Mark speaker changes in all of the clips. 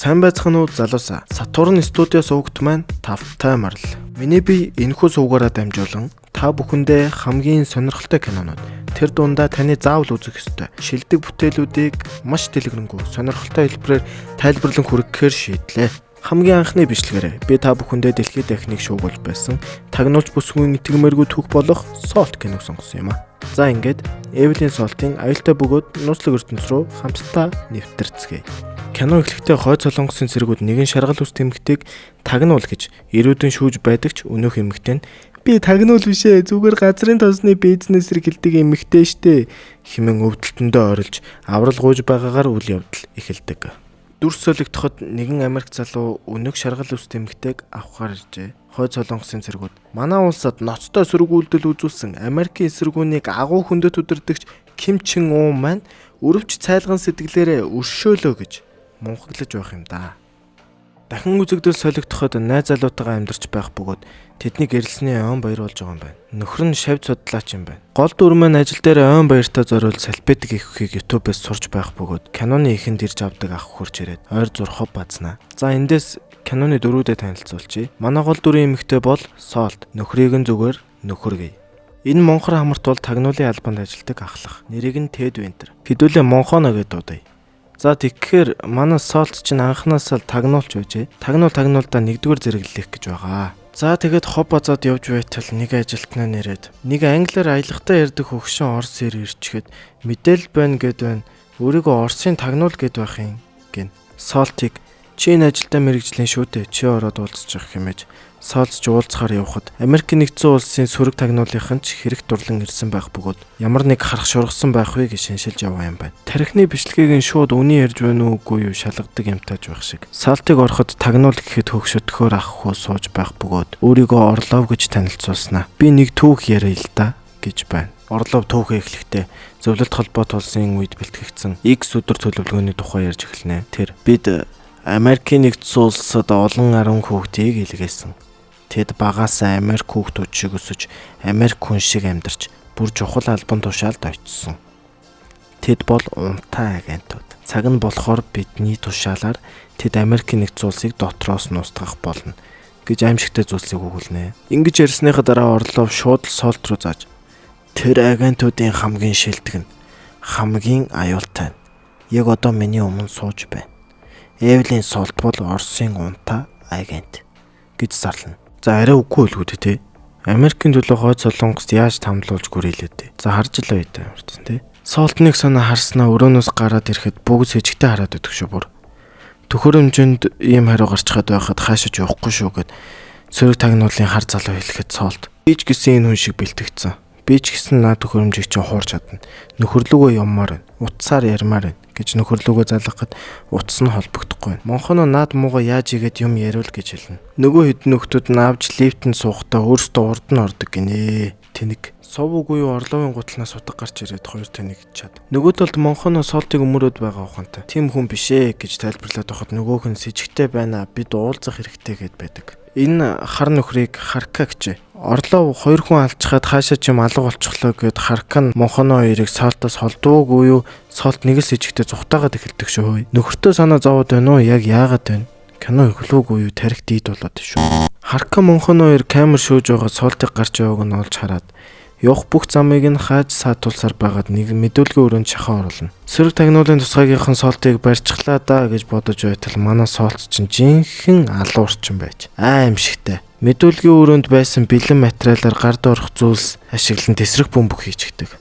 Speaker 1: Сайн байцгаана уу, залуусаа. Сатурн студио сувагт маань тавтай морил. Миний бие энэхүү сувгаараа дамжуулан та бүхэндээ хамгийн сонирхолтой кинонууд, тэр дундаа таны заавал үзэх ёстой шилдэг бүтээлүүдийг маш дэлгэрэнгүй, сонирхолтой хэлбэрээр тайлбарлан хүргэхээр шийдлээ. Хамгийн анхны бичлэгээрээ би та бүхэндээ дэлхийд дахныг шуугуулж байсан тагнуулч бүсгүйн итгэмээргүй түүх болох Salt киног сонгосон юм а. За, ингээд Эвелин Солтын аюултай бөгөөд нууцлаг ертөнц рүү хамтдаа нэвтэрцгээе. Кино эхлэхдээ Хойд Солонгосын цэргүүд нэгэн шаргал үс эмэгтэйг тагнуул гэж эрүүдэн шүүж байдаг ч өнөөх эмэгтэй нь "Би тагнуул биш ээ, зүгээр газрын тосны бизнес эрхэлдэг эмэгтэй штэ" хэмээн өвдөлтөндөө орилж аврал гуйж байгаагаар үйл явдал эхэлдэг. Дүрс солигдоход нэгэн Америк залуу өнөөх шаргал үс эмэгтэйг авахаар иржээ. Хойд Солонгосын цэргүүд манай улсад ноцтой сөрөг үйлдэл үзүүлсэн Америкийн эсэргүүнийг агуу хүндэт удирдагч Ким Чен Ун маань өрөвч цайлган сэтгэлээрээ өршөөлөө гэж мунхаглаж байх юм да. Дахин үзэгдэл солигдоход найз залуутайгаа амьдарч байх бөгөөд тэдний гэрлэсний ойн баяр болж байгаа юм байна. Нөхөр нь шавь судлаач юм байна. Гол дүр маань ажил дээр ойн баяртай зориул салфетик хийхийг YouTube-ээс сурч байх бөгөөд киноны эхэнд ирж авдаг ах хурж ирээд ойр зур хов базнаа. За, эндээс киноны дүрүүдэд танилцуулъя. Манай гол дүрийн эмэгтэй бол Солт. Нөхрийг нь зүгээр нөхөр гэе. Энэ монхор хамарт бол тагнуулын албанд ажилладаг ахлах. Нэрийг нь Тед Винтер. Хэдүүлээ Монхоно гэдээ дуудая. За, тэгэхээр манай Солт чинь анхнаасаа л тагнуулч байжээ. Тагнуул тагнуулдаа нэгдүгээр зэрэглэх гэж байгаа. За, тэгээд хоб базаад явж байтал нэг ажилтнаа нэрээд нэг англиар аялгатай ярьдаг хөгшин Орос ир ирчгээд мэдээлэл байна гэд байна. Өөрийгөө Оросын тагнуул гэд байх юм гин. Солтыг "Чи энэ ажилдаа мэргэжлийн шүү дээ. Чи ороод уулзчих" хэмээж Солт ч уулзахаар явхад Америкийн Нэгдсэн Улсын сөрөг тагнуулынхан ч хэрэг дурлан ирсэн байх бөгөөд ямар нэг харах шургасан байх вэ гэж шиншилж яваа юм байна. Тархины бичлэгийг нь шууд үний ярьж байна уу, үгүй юу шалгадаг юмтааж байх шиг. Салтыг ороход тагнуул гэхэд хөгшөдөхөөр ах хүү сууж байх бөгөөд өөрийгөө Орлов гэж танилцуулснаа. "Би нэг түүх яриа л да" гэж байна. Орлов түүхээ эхлэхдээ зөвлөлт холбоот улсын үед бэлтгэгдсэн X өдөр төлөвлөгөөний тухай ярьж эхэлнэ. Тэр бид Америкийн Нэгдсэн Улсад олон арван хүүхдийг илгээсэн. Тэд багаасаа Америк хүүхдүүд шиг өсөж, Америк хүн шиг амьдарч, бүр чухал албан тушаалд очсон. Тэд бол унтаа агентууд. Цаг нь болохоор бидний тушаалаар тэд Америкийн Нэгдсэн Улсыг дотроос нь устгах болно гэж аимшигтай зүйлсийг өгүүлнэ. Ингэж ярьсныхаа дараа Орлов шууд л Солт руу зааж, "Тэр агентуудын хамгийн шилдэг нь, хамгийн аюултай нь яг одоо миний өмнө сууж байна. Эвелин Солт бол Оросын унтаа агент" гэж зарлана. За, арай үгүй үлгүү те. Америкийн төлөө Хойд Солонгост яаж тамлуулж гүрээлээ те. За, харж л байя та ямарчсан те. Солтныг санаа харснаа өрөөнөөс гараад ирэхэд бүгд сэжигтэй хараад өгдөг шүү бүр. Төхөөрөмжөнд ийм хариу гарчхаад байхад хаашаач явахгүй шүү гэд сөрөг тагнуулын хар залуу хэлэхэд Солт "Би ч гэсэн энэ хүн шиг бэлтгэгдсэн. Би ч гэсэн наа төхөөрөмжийг чинь хуурч чадна. Нөхөрлөгөө явмаар байна. Утсаар ярмаар байна" гэж нөхөрлөгөө залгахад утас нь холбогдохгүй. Монхоно "Наад мууга яаж игээд юм яриул" гэж хэлнэ. Нөгөө хэдэн нөхдүүд нь авч лифтэнд суухдаа өөрсдөө урд нь ордог гинэ. Тэнэг. Сов үгүй юу, Орловын гутланаас утга гарч ирээд хоёр тэнэг чад. Нөгөө талд Монхоно Солтыг өмөрөөд байгаа ухаантай. "Тийм хүн биш ээ" гэж тайлбарлаад байхад нөгөөх нь "Сэжигтэй байна. Бид уулзах хэрэгтэй" гэд байдаг. Энэ хар нөхрийг Харка гэжээ. Орлов хоёр хүн алчхаад хаашаа ч юм алга болчихлоо гэд Харка нь Монхоно хоёрыг Солтоос холдуугүй юу, Солт нэг л сэжигтэй зүхтаагаад эхэлдэг шүү. Нөхөртөө санаа зовоод байна уу? Яг яагаад байна? Кино эхлүүгүй юу? Тарих дийд болоод шүү. Харка Монхоно хоёр камер шүүж байгаа Солтыг гарч явааг нь олж хараад явах бүх замыг нь хааж саатуулсаар байгаад нэг мэдүүлгийн өрөөнд шахаа оруулна. Сөрөг тагнуулын тусгаагийнхан Солтыг барьчихлаа да гэж бодож байтал манай Солт чинь жинхэнэ алуурчин байж аимшигтай. Мэдүүлгийн өрөөнд байсан бэлэн материалаар гар доорх зүйлс ашиглан тэсрэх бөмбөг хийчихдэг.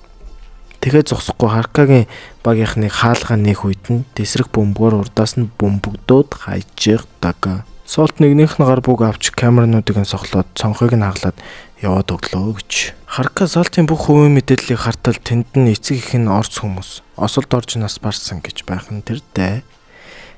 Speaker 1: Тэгэхээр зогсохгүй Харкагийн багийнхныг хаалгаа нээх үед нь тэсрэх бөмбөгөөр урдаас нь бөмбөгдөөд хайждаг. Солт нэгнийх нь гар бүг авч камернуудыг нь сохлоод цонхыг нь хаглаад яваад өглөө гэж. Харка Солтын бүх хувийн мэдээллийг хартал тэнд нь эцэг эх нь Орос хүмүүс. Осолд орж нас барсан гэж байх нь тэр дээ.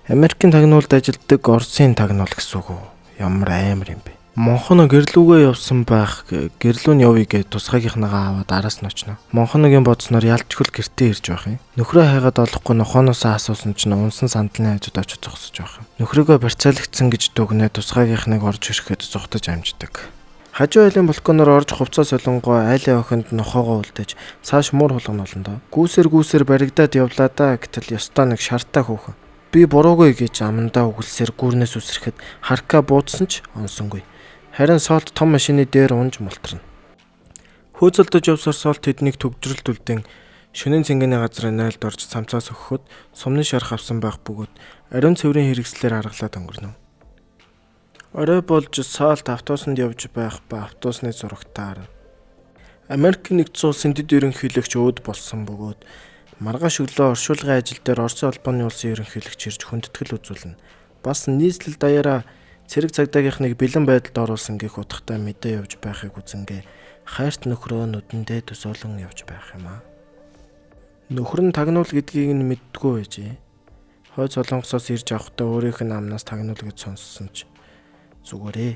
Speaker 1: Америкийн тагнуулд ажилладаг Оросын тагнуул гэсэн үг үү? Ямар амар юм бэ? Монхоно гэрлүүгээ явсан байх, гэрлүү нь явъя гэж тусгаагийнхнагаа аваад араас нь очно. Монхоногийн бодсноор ялчгүй гэртээ ирж байх юм. Нөхрөө хайгаад олохгүй нохооноосоо асуусан чинь унсан сандлын хажууд очиж зогсож байх юм. Нөхрийгөө барьцаалагдсан гэж дүгнээ тусгаагийнхныг орж ирэхэд зугтаж амждаг. Хажуу айлын балконоор орж хувцас солонгоо айлын охинд нохоогоо үлдээж цааш муур хулгана болно доо. Гүүсэр гүүсэр баригдаад явлаа да, гэтэл ёстой нэг шартаа хөөхөн. Би буруугүй гэж амандаа үгэлсээр гүүрнээс үсрэхэд Харка буудсан ч онсонгүй. Харин Солт том машины дээр унж мултарна. Хөөцөлдөж явсаар Солт тэднийг төгжрөлт үлдэн шөнийн цэнгэний газрын нойлд орж цамцаас өгөхөд сумны шарх авсан байх бөгөөд ариун цэврийн хэрэгслээр аргалаад өнгөрнө. Орой болж Солт автобусанд явж байх ба автобусны зурагтаар Америк нэгдсэн улсын дэд ерөнхийлөгч өөд болсон бөгөөд маргааш өглөө оршуулгын ажил дээр Оросын холбооны улсын ерөнхийлөгч ирж хүндэтгэл үзүүлнэ. Бас нийслэл даяараа цэрэг цагдаагийнхныг бэлэн байдалд оруулсан гэх утгатай мэдээ явж байхыг үзэнгээ хайрт нөхрөө нүдэндээ төсөөлөн явж байх юм аа. Нөхөр нь тагнуул гэдгийг нь мэддэггүй байжээ. Хойд Солонгосоос ирж авахдаа өөрийнх нь амнаас тагнуул гэж сонссон ч зүгээрээ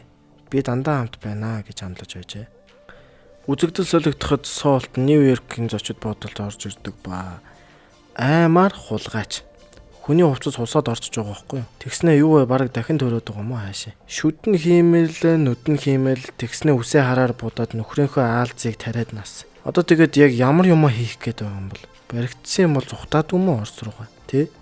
Speaker 1: би дандаа хамт байна гэж амлаж байжээ. Үзэгдэл солигдоход Солт Нью-Йоркийн зочид буудалд орж ирдэг ба аймаар хулгайч. Хүний хувцас хусаад орчиж байгаа байхгүй юу? Тэгснээ юу вэ? Бараг дахин төрөөд байгаа юм уу хаашаа? Шүдэн хиймэл, нүдэн хиймэл, тэгснээ үсээ хараар будаад нөхрийнхөө аалзыг тариад нас. Одоо тэгээд яг ямар юм хийх гээд байгаа юм бол? Баригдсан юм бол зүхтаадгүй юм уу Орос руугаа? Тэ?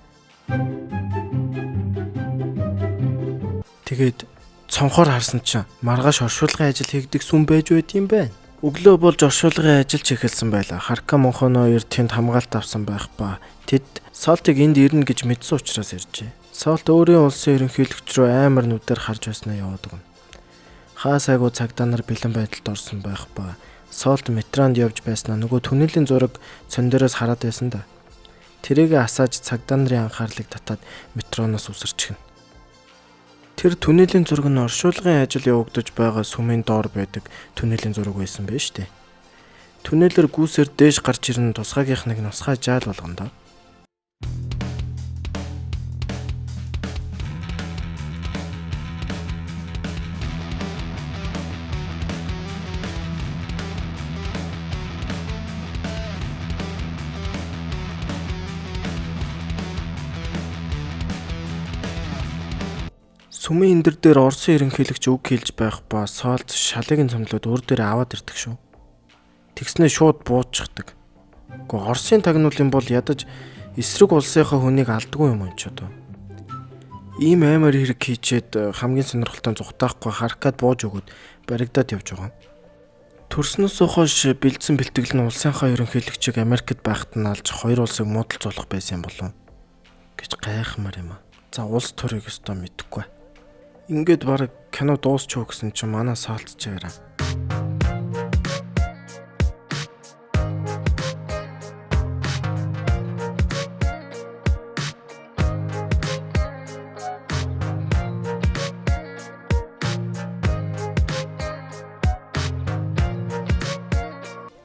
Speaker 1: Тэгээд цонхоор харсан чинь маргааш оршуулгын ажил хийгдэх сүм байж байд юм байна. Өглөө болж оршуулгын ажил ч эхэлсэн байлаа. Харка Монхон хоёр тэнд хамгаалт авсан байх ба тэд Солтыг энд ирнэ гэж мэдсэн учраас иржээ. Солт өөрийн улсын ерөнхийлөгч рүү аймар нүдээр харж байснаа яваад өгнө. Хаа сайгүй цагдаа нар бэлэн байдалд орсон байх ба Солт метронд явж байснаа нөгөө түнэлийн зураг сон дээрээс хараад байсан да. Тэрийг асааж цагдаа нарын анхаарлыг татаад метроноос үсэрчихнэ. Тэр түнэлийн зураг нь оршуулгын ажил явагдаж байгаа сүмийн доор байдаг түнэлийн зураг байсан байж тээ. Түнэлэр гүйсээр дээш гарч ирэн тусгаагийнхныг нусгай жаал болгоно доо. Сүмийн эндэр дээр Оросын ерөнхийлөгч үг хэлж байх ба Солт шалыг нь цомлоод өөр дээрээ аваад ирдэг шүү. Тэгснээ шууд буучдаг. Гэхдээ Оросын тагнуулын бол ядаж эсрэг улсынхаа хүнийг алдгүй юм ч одоо. Ийм аймаар хэрэг хийчээд хамгийн сонирхолтой зүхтаахгүй харкад бууж өгөөд баригдаад явж байгаа. Төрснөөс хойш бэлдсэн бэлтгэл нь улсынхаа ерөнхийлөгчийг Америкт байхад нь алж хоёр улсыг муудалцуулах байсан юм болов гэж гайхмаар юм аа. За улс төрийг өстөө мэдэхгүй. Ингээд бараг кино дуусч юу гэсэн чинь манай Солт чаараа.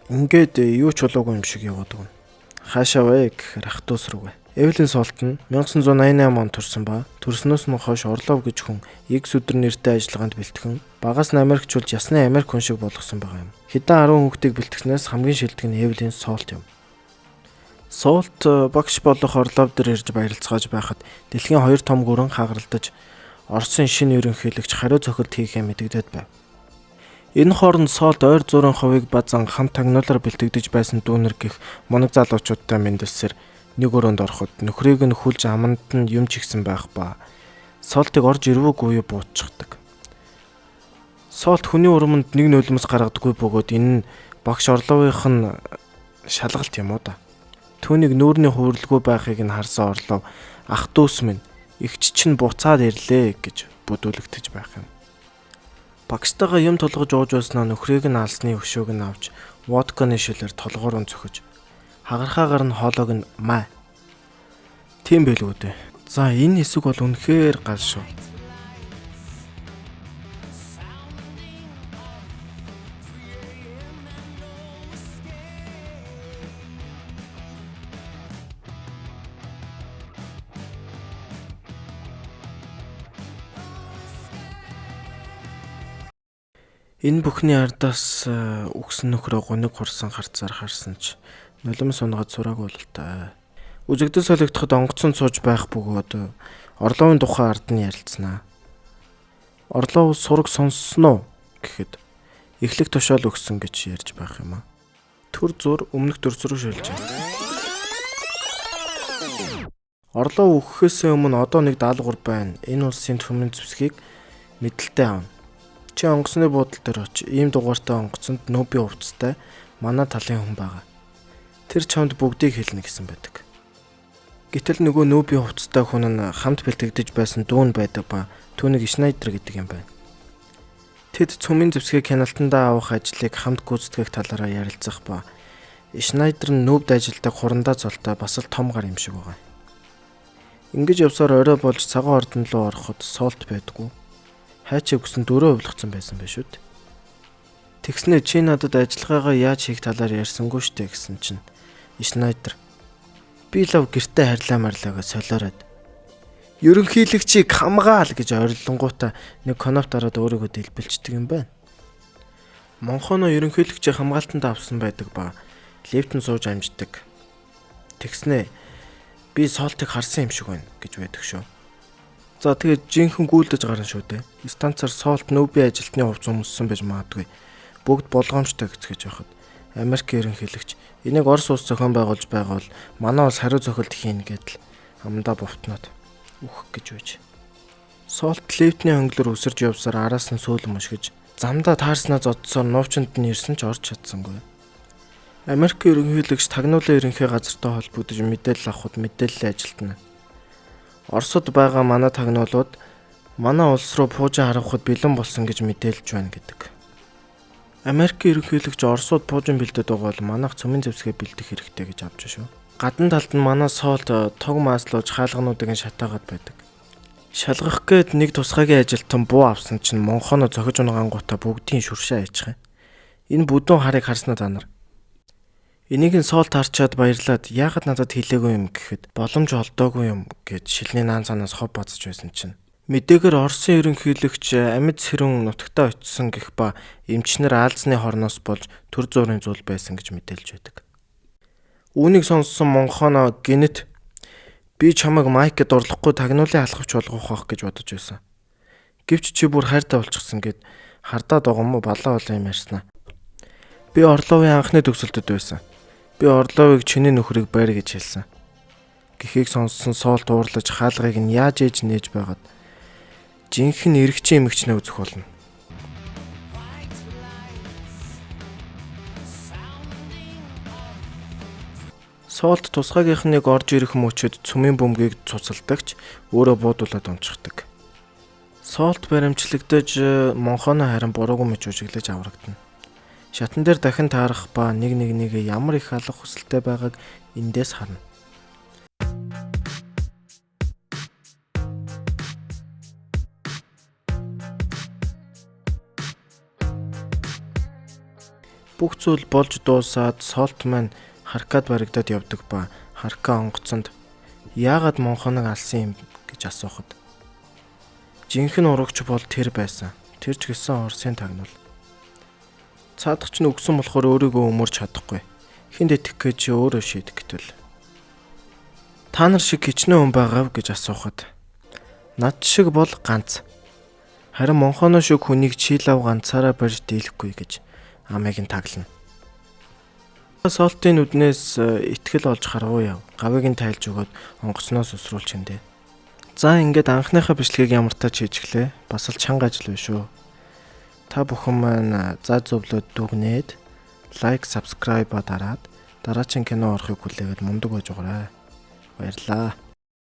Speaker 1: Ингээд юу ч болоогүй юм шиг яваад өгнө. Хаашаа вэ гэхээр ах дүүс рүүгээ. Эвлин Солт нь 1988 онд төрсэн ба төрснөөс нь хойш Орлов гэж хүн X өдөр нэртэй ажиллагаанд бэлтгэн багаас нь Америкчулж ясны Америк хүн шиг болгосон байгаа юм. Хэдэн 10 хүүхдийг бэлтгэснээс хамгийн шилдэг нь Эвлин Солт юм. Солт багш болох Орлов дээр ирж баярлцгааж байхад дэлхийн хоёр том гүрэн хагаралдаж Оросын шинэ ерөнхийлөгч хариу цохилт хийхээ мэдэгдээд байв. Энэ хооронд Солт ойр зуурын ховыг базан хамт тагнуулаар бэлтгэгдэж байсан дүүнер гэх мунаг залуучуудтай мэндэлсээр нэг өрөөнд ороход нөхрийг нь хүлж аманд нь юм чигсэн байх ба Солтыг орж ирвүүгүй юу бууччихдаг. Солт хүний урманд нэг нулимс гаргадаггүй бөгөөд энэ нь багш Орловынх нь шалгалт юм уу да. Түүнийг нүүрний хувирлгүй байхыг нь харсан Орлов ах дүүс минь эгч чинь буцаад ирлээ гэж бүдүүлэгдэж байх юм. Багштайгаа юм тулгаж ууж байснаа нөхрийг нь алсны өшөөг нь авч водканы шилээр толгоор нь цохиж хагархаагаар нь хоолойг нь маа. Тийм байлгүй дээ. За энэ хэсэг бол үнэхээр гал шүү. Энэ бүхний ардаас үгсэн нөхрөө гуниг хурсан харцаар харсан ч нулимс унгад сураагүй л та. Үзэгдэл солигдоход онгоцон сууж байх бөгөөд Орловын тухай ард нь ярилцсанаа. Орлов сураг сонссон уу гэхэд эхлэх тушаал өгсөн гэж ярьж байх юм аа. Төр зур өмнөх дүрс рүү шилжээ. Орлов өгөхөөсөө өмнө одоо нэг даалгавар байна. Энэ улсын цөмийн зэвсгийг мэдлэлтэй авна. Чи онгоцны буудал дээр очи. Ийм дугаартай онгоцонд нүүбийн хувцастай манай талын хүн байгаа. Тэр чамд бүгдийг хэлнэ гэсэн байдаг. Гэтэл нөгөө нүүбийн хувцастай хүн нь хамт бэлтгэгдэж байсан дүүн байдаг ба түүнийг Шнайдер гэдэг юм байна. Тэд цөмийн зэвсгийг хяналтандаа авах ажлыг хамт гүйцэтгэх талаараа ярилцах ба Шнайдер нь нүүбд ажилладаг хурандаа цолтой бас л том гар юм шиг байгаа. Ингэж явсаар орой болж цагаан ордон руу ороход Солт байдгүй. Хайч өгсөн дөрөв хувилгацсан байсан байх шүү дээ. Тэгснээ чи надад ажиллагаагаа яаж хийх талаар ярьсангүй штэ гэсэн чинь Шнайдер би лав гэртээ харьлаа марлаа гэж солиороод ерөнхийлөгчийг хамгаал гэж орилонгуудаа нэг коноп дараад өөрийгөө дэлбэлчдэг юм байна. Монхоно ерөнхийлөгчийг хамгаалтанд авсан байдаг ба лифтэн сууж амждаг. Тэгснээ би Солтыг харсан юм шиг байна гэж байдаг шүү. За тэгээд жинхэнэ гүйлдэж гарна шүү дээ. Станцаар Солт нүүбийн ажилтны хувцас өмссөн байж магадгүй. Бүгд болгоомжтой гэцгээж байхад Америк ерөнхийлөгч энийг Орос улс зохион байгуулж байгаа бол манай улс хариу цохилт хийнэ гэдэл амдаа бовтноод үхэх гэж байж. Солт лифтний хонглоор өсөрж явсаар араас нь сөөлөн мушгиж замдаа таарснаа зодсоор нуувчинд нь ирсэн ч орж чадсангүй. Америк ерөнхийлөгч тагнуулын ерөнхий газартай холбогдож мэдээлэл авахд мэдээллийн ажилтна. Оросд байгаа манай тагнуулууд манай улс руу пуужин харавхад бэлэн болсон гэж мэдээлж байна гэдэг. Америк ерөнхийлөгч Оросууд пуужин бэлдээд байгаа бол манайх цөмийн зэвсгээ бэлдэх хэрэгтэй гэж авч шүү. Гадна талд нь манай Солт туг маслууж хаалгануудыг нь шатаагаад байдаг. Шалгах гээд нэг тусгайгийн ажилтан буу авсан чинь монхоно зохиж унгаангуудаа бүгдийн шүршээ айчих юм. Энэ бүдүүн харыг харснаа та нар. Энийг нь Солт харчаад баярлаад яагаад надад хэлээгүй юм гэхэд боломж олдоогүй юм гэж шилний наан цаанаас хов базаж байсан чинь. Мэдээгээр Оросын ерөнхийлөгч амьд сэрүүн нутагтаа очисон гэх ба эмчнэр Аалзны хорноос болж төр зуурын зүйл байсан гэж мэдээлж байдаг. Үүнийг сонссон монхоно гинэт би чамайг Майкд дурлахгүй тагнуулын алхавч болгох байх гэж бодож байсан. Гэвч чи бүр хайртай болчихсон гэд хардаад байгаа юм уу балаа болон юм ярьснаа. Би Орловын анхны төгсөлтөд байсан. Би Орловыг чиний нөхрийг байр гэж хэлсэн. Гэхийг сонссон Солт уурлаж хаалгыг нь яаж ээж нээж байгаад жинхэнэ эрэгчин эмэгчнээ үзэх болно. Солт тусгаагийнхныг орж ирэх мөчөд цөмийн бөмбөгийг цуцалдагч өөрөө буудуулаад унчихдаг. Солт баримтлагдаж монхоно харин буруугүй мэт үжиглэж аврагдана. Шатан дээр дахин таарах ба нэг нэг нэгэ ямар их алах хүсэлтэй байгааг эндээс харна. Бүх зүйл болж дуусаад Солт маань Харкад баригдаад явдаг ба Харка онгоцонд яагаад монхоног алсан юм гэж асуухад жинхэнэ урагч бол тэр байсан. Тэр ч гэсэн Оросын тагнуул. Цаадах ч нь үгсэн болохоор өөрийгөө өмөрч чадахгүй. Хүнд итгэх гэж чи өөрөө шийдэх гэтэл. Та нар шиг хичнээн хүн байгаав гэж асуухад над шиг бол ганц. Харин монхоно шиг хүнийг чилав ганцаараа барьж дийлэхгүй гэж амыг нь таглана. Солтын нүднээс итгэл олж харвуу яв. Гавыг нь тайлж өгөөд онгоцноос өсрүүлж хэндэ. За ингээд анхныхаа бичлэгийг ямар тач хийчихлээ. Бас л чанга ажил биш үү. Та бүхэн маань за зөвлөд дүгнээд лайк, subscribe-а дараад дараагийн кино орохыг хүлээгээд мундаг байж байгаарай. Баярлалаа.